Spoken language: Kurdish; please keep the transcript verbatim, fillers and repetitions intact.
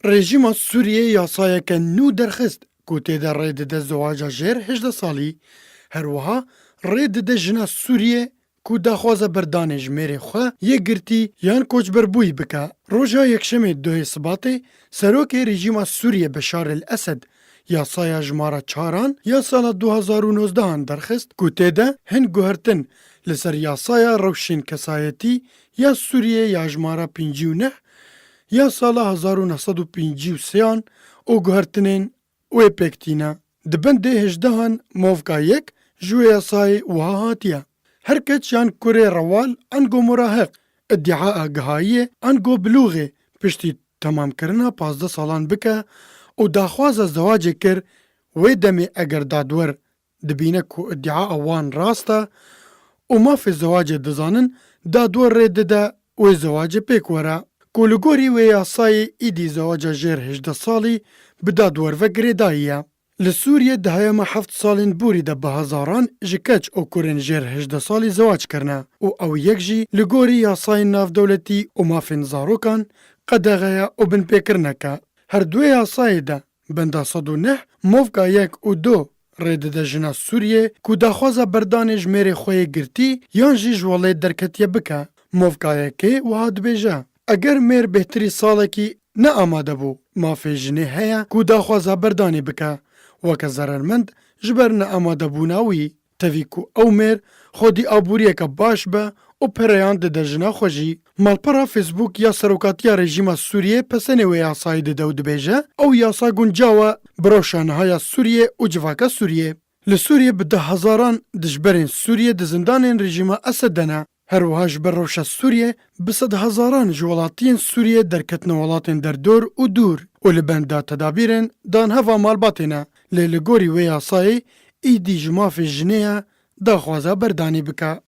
Rejîma Sûriyê yasayeke nû derxist ku tê de rê dide zewaca jêr hejdeh salî. Her wiha rê dide jina Sûriyê ku daxwaza berdanê ji mêrê xwe yê girtî yan koçberbûyî bike. Roja Yekşemê duhê Sibatê serokê rejîma Sûriyê Beşar el Esed yasaya jimara çaran ya sala du hazar û nozdehan derxist ku tê de hin guhertin li ser yasaya rewşên kesayetî ya Sûriyê ya jimara pêncî û neh ya sala hezar û neh sed û pêncî û sêyan û guhertinên wê pêk tîne. Di bendê hejdehan movka yek ji wê yasayê wiha hatiye: Her keç yan kurê rewal ango murahiq îdîaya gihayiyê ango bilûxê piştî temamkirina pazdeh salan bike û daxwaza zewacê kir, wê demê eger dadwer dibîne ku îdîaya wan rast e û mafê zewacê dizanin, dadwer rê dide wê zewacê pêk were. Ku li gorî wê yasayê îdî zewaca jêr hejdeh salî bi dadwer ve girêdayî ye. Li Sûriyê di heyama heft salên borî de bi hezaran ji keç û kurên jêr hejdeh salî zewac kirine û ew yek jî li gorî yasayên navdewletî û mafên zarokan qedexe ye û binpêkirinek e. Her duê yasayê de benda sed û neh movka yek û du rê dide jina Sûriyê ku daxwaza berdanê ji mêrê xwe yê girtî yan jî ji welê derketiye bike. Movka yekê wiha dibêje: Eger mêr bêhtirî salekî ne amade bû, mafê jinê heye ku daxwaza berdanê bike weke zerermend ji ber neamadebûna wî. Tevî ku ew mêr xwedî aboriyeke baş be û pereyan dide jina xwe jî. Malpera Facebook ya serokatiya rejîma Sûriyê pesenê wê yasayê dide û dibêje, ew yasa guncaw e bi rewşa niha ya Sûriyê û civaka Sûriyê. Li Sûriyê bi deh hezaran dijberên Sûriyê di zindanên rejîma Esed de ne. Her wiha ji ber rewşa Sûriyê bi sedhezaran ji welatiyên Sûriyê derketine welatên derdor û dûr û li benda tedabîrên danheva malbatê ne. Lê li gorî wê yasayê, îdî ji mafê jinê ye daxwaza berdanê bike.